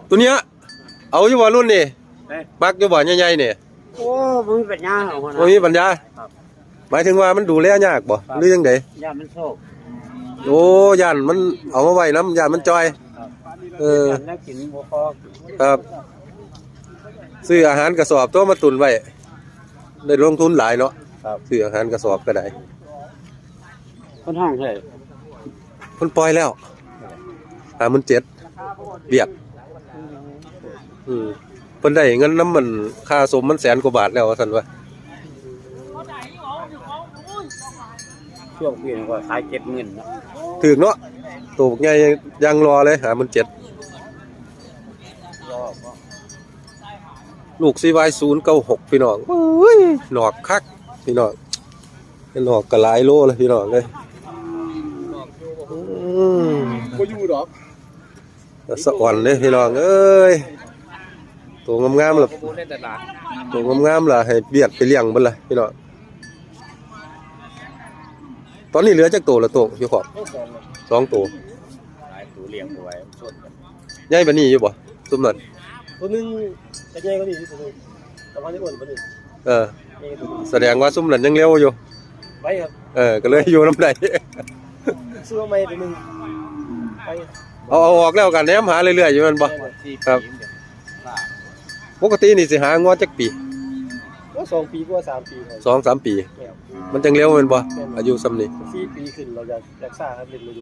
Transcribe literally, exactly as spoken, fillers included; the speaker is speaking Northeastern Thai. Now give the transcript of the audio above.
ตัวเนี้ย เอาอยู่บ่รุ่นนี่ เอ๊ะ มักอยู่บ่ใหญ่ๆนี่ โอ้ บ่มีปัญญาหรอกหัวหน้า บ่มีปัญญา ครับ หมายถึงว่ามันดูแลยากบ่ ครับ หรือจั่งใด ย่านมันโซก โอ้ ย่านมันเอามาไว้นำ ย่านมันจ่อย ครับ เออ ย่านแล้วกินบ่พอ ครับ ซื้ออาหารกระสอบตัวมาตุนไว้ ได้ลงทุนหลายเนาะ ครับ ซื้ออาหารกระสอบก็ได้ เพิ่นห้องเท่าใด เพิ่นปล่อยแล้ว ห้าหมื่นเจ็ด เวียด อืม เพิ่นได้เงินนำมันค่าสมมันแสนกว่าบาทแล้วว่าซั่นวะ ช่วงเปลี่ยนก็ขายเจ็ดหมื่นเนาะ ถูกเนาะ ตัวบักใหญ่ยังรอเลย ห้าหมื่นเจ็ด ลูก ซี วาย ศูนย์เก้าหก พี่น้อง โอ้ย หนอกคัก พี่น้อง หนอกก็หลายโลเลยพี่น้องเอ้ย อืม บ่อยู่ดอก สะอ่อนเด้พี่น้องเอ้ย ตัวงามๆล่ะ ตัวงามๆล่ะ ให้เวียดไปเลี้ยงเบิดล่ะพี่น้อง ตอนนี้เหลือจักตัวละโต้งอยู่คอก สองตัว หลายตัวเลี้ยงบ่ไหว มันชนกัน ใหญ่ปานนี้อยู่บ่ ซุมนั้น ตัวหนึ่งจะใหญ่กว่านี้ตัวหนึ่ง แต่ว่าจะอ้วนกว่านี้ เออ ใหญ่กว่าตัวหนึ่ง แสดงว่าซุมนั้นยังเร็วอยู่ ไปครับ เออ ก็เลยอยู่นำได้ ซื้อมาใหม่ตัวหนึ่ง ไป เอา เอาออกแล้วกันแนมหาเรื่อยๆอยู่แม่นบ่ แม่นครับ ครับ ปกตินี่สิหางัวจักปี ก็สองปีกว่าสามปีครับ สองสามปี แม่นครับ มันจั่งเร็วแม่นบ่ แม่นครับ อายุส่ำนี้ สี่ปีขึ้นเราอยาก อยากซ่าครับ เล่นบ่